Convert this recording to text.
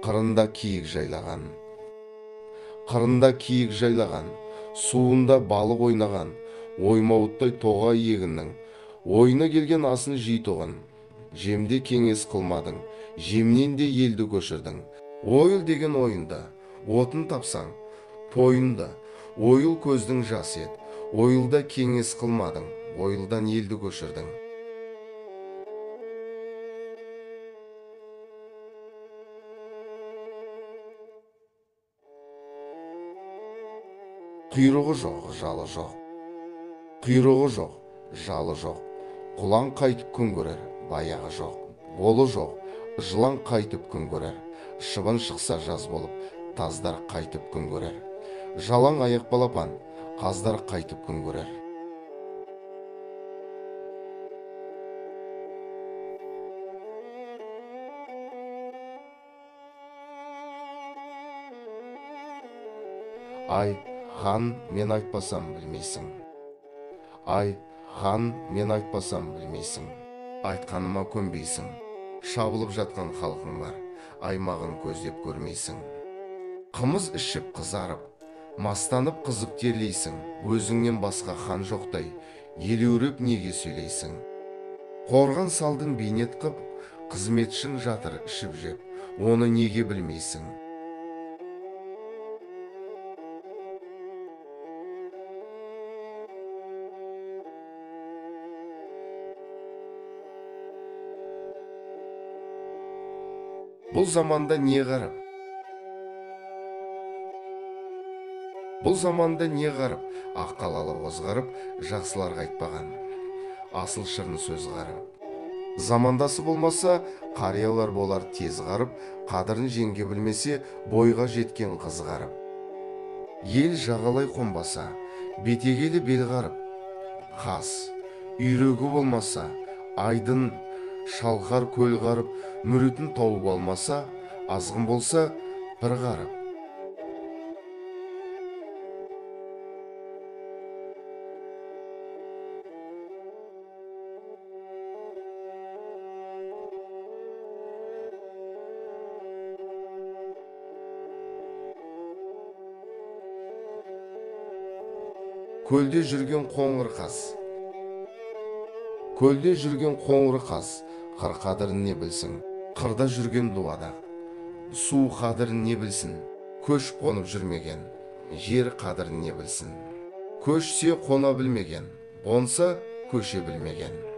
Қырында киік жайлаған. Қырында киік жайлаған, суында балық ойнаған, оймауыттай тоғай егіннің, ойына келген асын жейтұғын. Жемде кеңес қылмадың, жемнен де елді көшірдің. Ойыл деген ойынды, отын тапсаң, тойынды, ойыл көздің жасы еді. Ойылда кеңес қылмадың, ойылдан елді көшірдің. Құйрығы жоқ, жалы жоқ. Құйрығы жоқ, жалы жоқ. Құлан қайтып күн көрер, баяғы жоқ, қолы жоқ, жылан қайтып күн көрер. Шыбын шықса жаз болып, таздар қайтып күн көрер. Жалаң аяқ балапан, қаздар қайтып күн көрер. Ай, хан, мен айтпасам білмейсің. Ай, хан, мен айтпасам білмейсің. Айтқаныма көнбейсің. Шабылып жатқан халқың бар, аймағын көздеп көрмейсің. Қымыз ішіп қызарып, мастанып қызып терлейсің. Өзіңнен басқа хан жоқтай, елеуреп неге сөйлейсің? Қорған салдың бейнет қып, қызметшің жатыр ішіп жеп, оны неге білмейсің? Бұл заманда не ғарып? Бұл заманда не ғарып? Ақ қалалы қозғарып, жақсыларға айтпаған асыл шырын сөз ғарып. Замандасы болмаса, қариялар болар тез ғарып, қадірін жеңге білмесе, бойға жеткен қыз ғарып. Ел жағалай қонбаса, бетегелі бел ғарып. Қас, үйрегі болмаса, айдын шалқар көл ғарып, мүритін тауып алмаса, азғын болса, бір ғарып. Көлде жүрген қоңыр қаз. Көлде жүрген қоңыр қаз, қыр қадірін не білсін? Қырда жүрген дуадақ, су қадірін не білсін? Көш қонып жүрмеген, жер қадірін не білсін? Көшсе қона білмеген, қонса көше білмеген.